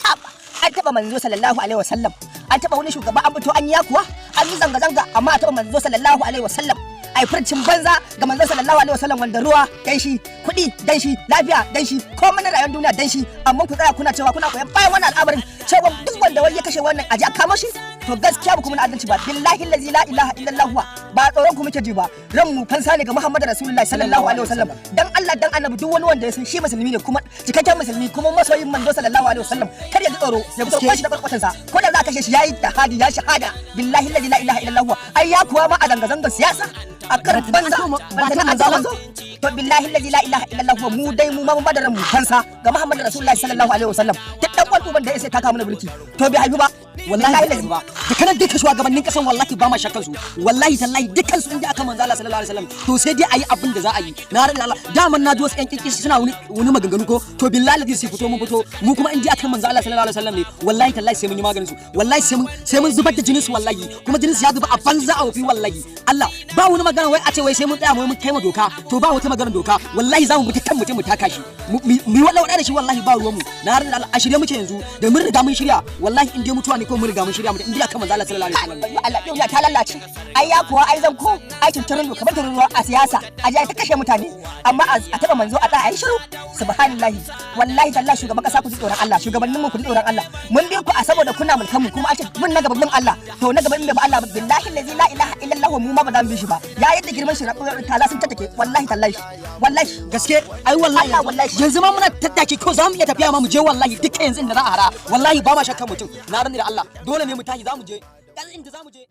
Haba, an taba manzo sallallahu alaihi wasallam, an taba wani shugaba, an fito an yi kuwa an yi zanga zanga, amma a taba manzo sallallahu alaihi wasallam, ai furcin banza ga manzo sallallahu alaihi wasallam, wanda ruwa dan shi, kuɗi dan shi, lafiya dan shi, komai na rayuwar duniya dan shi, amma ku tsaya kuna cewa kuna koyan bayan wannan al'amarin, cewa duk wanda wai ya kashe wannan aje a kama shi. To gaskiya ba kuma na adalci ba. Billahi allazi la ilaha illallah huwa, ba tsoron ku muke ji ba, ran mu fansa ne ga Muhammadu Rasulullahi sallallahu alaihi wasallam. Dan Allah dan Annabi, duk wani wanda ya san shi musulmi ne, kuma cikakken musulmi, kuma masoyin manzo sallallahu alaihi wasallam, kar ya ji tsoro, ya fito kwashi da kwarkwatan sa, ko da za a kashe shi, yayi jihadi, ya shahada. Billahi allazi la ilaha illallah huwa, ai ya kuwa ma a zanga zangar siyasa a kar banza ba ta manzo. To billahi allazi la ilaha illallah huwa, mu dai mu ma mun bada ran mu fansa ga Muhammadu Rasulullahi sallallahu alaihi wasallam. Duk dan uwan uban da ya sai taka mana mulki, to bai haifi ba. Wallahi bai ba. Dukkanin duka shugabannin kasan, wallahi ba ma shakkan su, wallahi tallahi dukkan su, inda aka manzo Allah sallallahu alaihi wasallam, to sai dai ayi abin da za a yi. Na rada Allah, daman na ji wasu yan kikki suna wani maganganu ko. To billahi ladhi sai fito, mun fito mu kuma, inda aka manzo Allah sallallahu alaihi wasallam ne, wallahi tallahi sai mun yi maganin su, wallahi sai mun zubar da jinin su, wallahi kuma jinin su ya zuba a banza a wofi. Wallahi Allah, ba wani magana wai a ce wai sai mun tsaya mu kai ma doka. To ba wata magana doka, wallahi za mu bi kan mutum mu taka shi, mu yi wala da shi, wallahi ba ruwan mu. Na rada Allah, a shirye muke yanzu, da mun riga mun shirya. Wallahi in dai mutuwa ne ko, mun riga mun shirya mu, in dai aka manzo Allah sallallahu alaihi wasallam. Allah, duniya ta lalace. Ai ya kuwa, ai zan ko ai tunturin kamar tururuwa a siyasa, a je ta kashe mutane, amma a taba manzo a tsaya ai shiru. Subhanallahi, wallahi tallahi, shugaban kasa ku ji tsoron Allah, shugabannin mu ku ji tsoron Allah. Mun bi ku a saboda kuna mulkan mu, kuma a ce mun na gaban bin Allah. To na gaban in bai ba Allah ba, billahi allazi la ilaha illallah, mu ma ba za mu bi shi ba. Ya yadda girman shi kaza sun tattake, wallahi tallahi, wallahi. Gaske ai, wallahi. Allah, wallahi. Yanzu ma muna tattaki ko za mu iya tafiya ma mu je, wallahi duka yanzu inda za a hara, wallahi ba ma shakkan mutum. Na rani da Allah, dole ne mu tashi, za mu je dan inda za mu je.